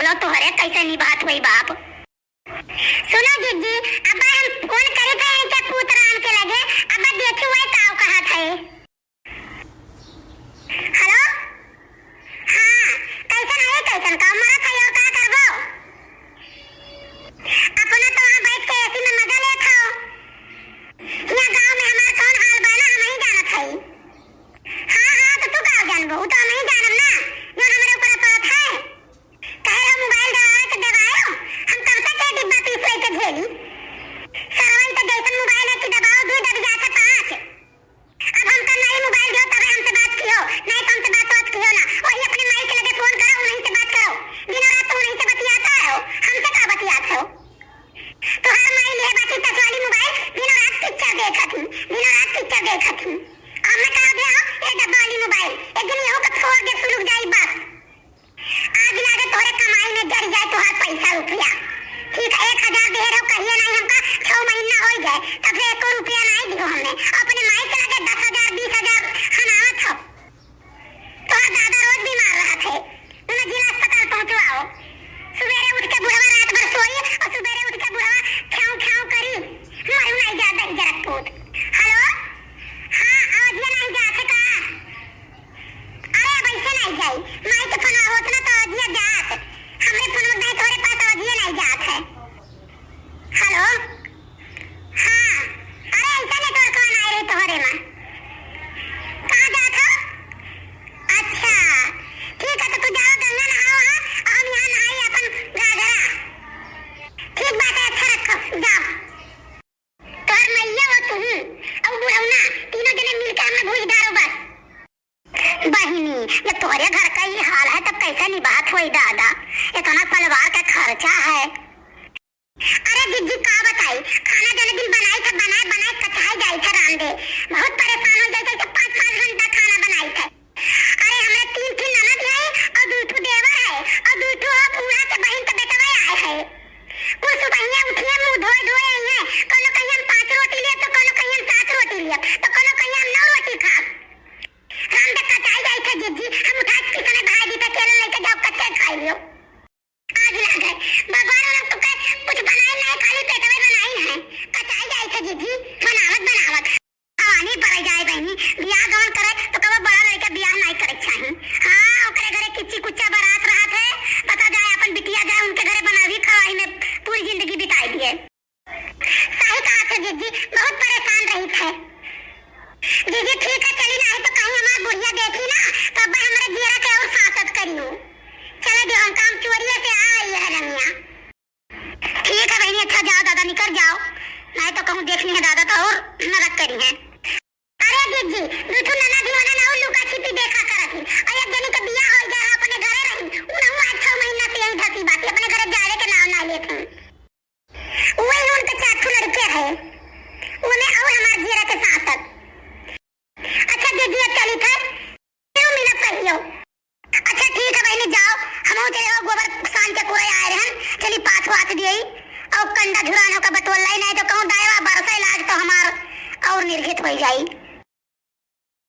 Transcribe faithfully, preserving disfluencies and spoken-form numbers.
लो तोहरे कैसे निभात होई बाप। सुनो जिज्जी, अब हम फोन करी थे इनके पूत राम के लगे, अब देखी वही काव कहत है। हेलो, हाँ, कैसन है, कैसन का मरत है और का करबो? अपना तो वहाँ बैठ के एसी में मजा लेत हो। यहाँ गाँव में हमार कौन हाल बा ना, हम ही जानत हई। हाँ, हाँ, तो तू का जानबो, उ तो हम ही जानब ना, जो हमरे ऊपर पड़त है। कहे रहो मोबाइल दबावे तो दबायो, हम कब तक ये डिब्बा पीस लेके झेली? सरवन तो जैसन मोबाइल है कि दबाओ दू, दब जात है पाँच। अब हमका नई मोबाइल दो, तबे हमसे बात कियो, नहीं तो हमसे बात, बात कियो ना। वही अपने माई के लगे फोन करो, उन्हीं से बात करो। दिनों रात तो उन्हीं से बतियाता है हो, हमसे का बतियात हो? तोहार माई लिहे बाटी टच वाली मोबाइल, दिनों रात पिक्चर देखत ही, दिनों रात पिक्चर देखत ही। अब मैं कहा दे हो, ये डब्बा वाली मोबाइल, एक दिन यहू का फोड़ के सुलग जाई बस। आग लागे तोहरे कमाई में, जर जाए तोहार पैसा रुपया। ठीक है, एक हजार दे रहो, कहिए नहीं हमका, छह महीना हो गए, तब से एको रुपया नहीं दियो हमने। अपने माई के लगे दस हजार, बीस हजार हनावत हो। तोहार दादा रोज बीमार रहत है, उन्हें जिला अस्पताल पहुंचवाओ। सुबेरे उठ के बुढ़वा रात भर सोई और सुबेरे उठ के बुढ़वा ख्याऊ ख्याऊ करी, मरू नहीं जा दही जरक पूत। हेलो, हाँ, आवाजिया नहीं जात है का? अरे, अब ऐसे नहीं जाई। माई के फोन होत ना तो अजिया जात। हमरे फोन में नहीं, तोहरे पास अजिया नहीं जात है। हेलो, हाँ, अरे, ऐसा नेटवर्क में नहीं रही तोहरे में। कहाँ जात हो? अच्छा, ठीक है, तो तू जाओ, गंगा नहाओ, हाँ, और हम यहाँ नहाई अपन घाघरा। ठीक बात है, अच्छा रखो, जाओ। तोहर मइया हो तुहू, अउ बुढ़ौना, तीनों जने मिलके हमें घुस डारो बस। बहिनी, जब तोहरे घर का ई हाल है, तब कैसे निभात होई दादा? इतना परिवार का खर्चा है। अरे जिज्जी, का बताई, खाना जने दिन बनाई थे, बनाए, बनाए कचाई जाई थे रांधे। बहुत परेशान हो जाई थे, पाँच, पाँच घंटा खाना बनाई थे। अरे, हमरे तीन ठे ननद है और दुई ठो देवर है और दुई ठो बूढ़ा के बहिन के बेटवा आए है। कुल सुबहिया उठिए, मुंह धोए धोए आई है। कोनो कहिए हम पाँच रोटी लिए, तो कोनो कहिए हम सात रोटी लिए, तो कोनो कहिए हम नौ रोटी खा। राम दे कचाई जाई थे जिज्जी, हम उठा के किसने भाई दी थे, केला लेके जाओ, कच्चे खाई लियो। आग लागे, भगवान, हम तो के कुछ बनाए नहीं, खाली पेटवे बनाई है। कचाई जाई थे जिज्जी, बनावत बनावत। जवानी पर जाए बहिनी, बियाह गवन करे तो कबो बड़ा लड़का बियाह नहीं करे चाही। हाँ, ओकरे घरे किच्ची कुच्चा बारात रहत है, पता जाए अपन बिटिया जाए उनके घरे बनावी खवाई में पूरी जिंदगी बिताई दिए। सही कहा थे जिज्जी, बहुत परेशान रही थे। जिज्जी ठीक है, चली ना है तो कहीं हमार बुढ़िया देखी ना, तो अब हमरे जियरा के और सांसत करियो। चले दे, हम काम चोरिया से आई है रमिया। ठीक है बहिनी, अच्छा जाओ दादा, निकर जाओ, नहीं तो कहूँ देख ली है दादा तो और नरक करी है। अरे जिज्जी, दुठू ननद ही होना ना, उ लुका छिपी देखा करत ही। और एक जनी के बियाह हो गया है, अपने घरे रही, उनहु आज छह महीना से यही धसी बाटी, अपने घरे जाए के नाम ना लेत ही। वही उनके चार ठो लड़के है, उन्हें और हमार जियरा के सांसत। अच्छा जिज्जी, अब चली थे, फिर मिलब कहियो। अच्छा ठीक है बहिनी, जाओ, हम चले जाओ, गोबर सान के कोड़े आए रहन, चली पाथ वाथ दिए, और कंडा झुरान होकर बटोर लाई, नहीं तो कहूँ दायवा बरसे लाग तो हमार और निर्घित हो जाई।